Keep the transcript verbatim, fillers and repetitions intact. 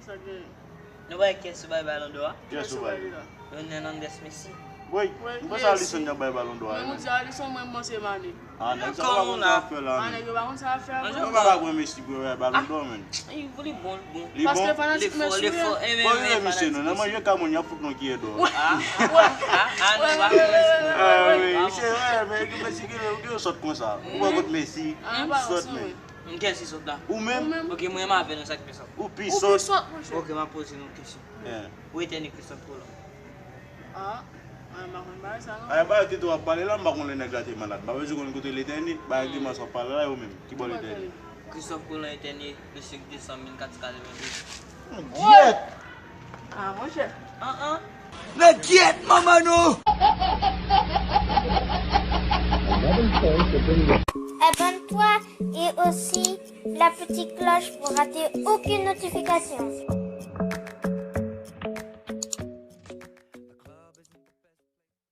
Nou bay kiyès ou bay Ballon d'Or a? Kiyès ou bay li? Lionel Andrés Messi. Woy, mwen sa Alisson nan bay Ballon d'Or a. Mwen di Alisson, mwen, mwen se Mané. Ah, nèg sa pa konn sa ap fè la, ah, men. Nèg yo pa konn sa ap fè, ah, mwen. Mwen pa ka pran Messi pou yo bay Ballon d'Or, men. Li bon, li bon. Li bon? Paske fanatik Messi, wi. Bon, li renmen misye, non. Nan manje ka moun, y ap fout non kiyè dò. Ah, ah, ah, ah, non, pa konn Messi, non. Ah, wi, se vre, men ki Messi ki, ki sòt konsa. Ou pa konn Messi, sòt, men. Kiyès ki sòt la? Ou menm? Ok, mwen renmen avè nou, sa k pi sòt. Ou pi sòt. Ok, m ap poze nou kesyon. Ou etène Christophe Colomb? Ah, mwen pa konn bagay sa, non. Ay, bagay ki tou ap pale la, m pa konn lè nèg la te malad. M pa bezwen konn kote l etène, bagay ki mas ap pale la, yo menm. Ki bò l etène? Christophe Colomb etène le cinq décembre mille quatre cent quatre-vingt-douze. Gyèt! Ah, monchè. An, an. Nan gyèt manman nou! Abonne-toi et aussi la petite cloche pour rater aucune notification.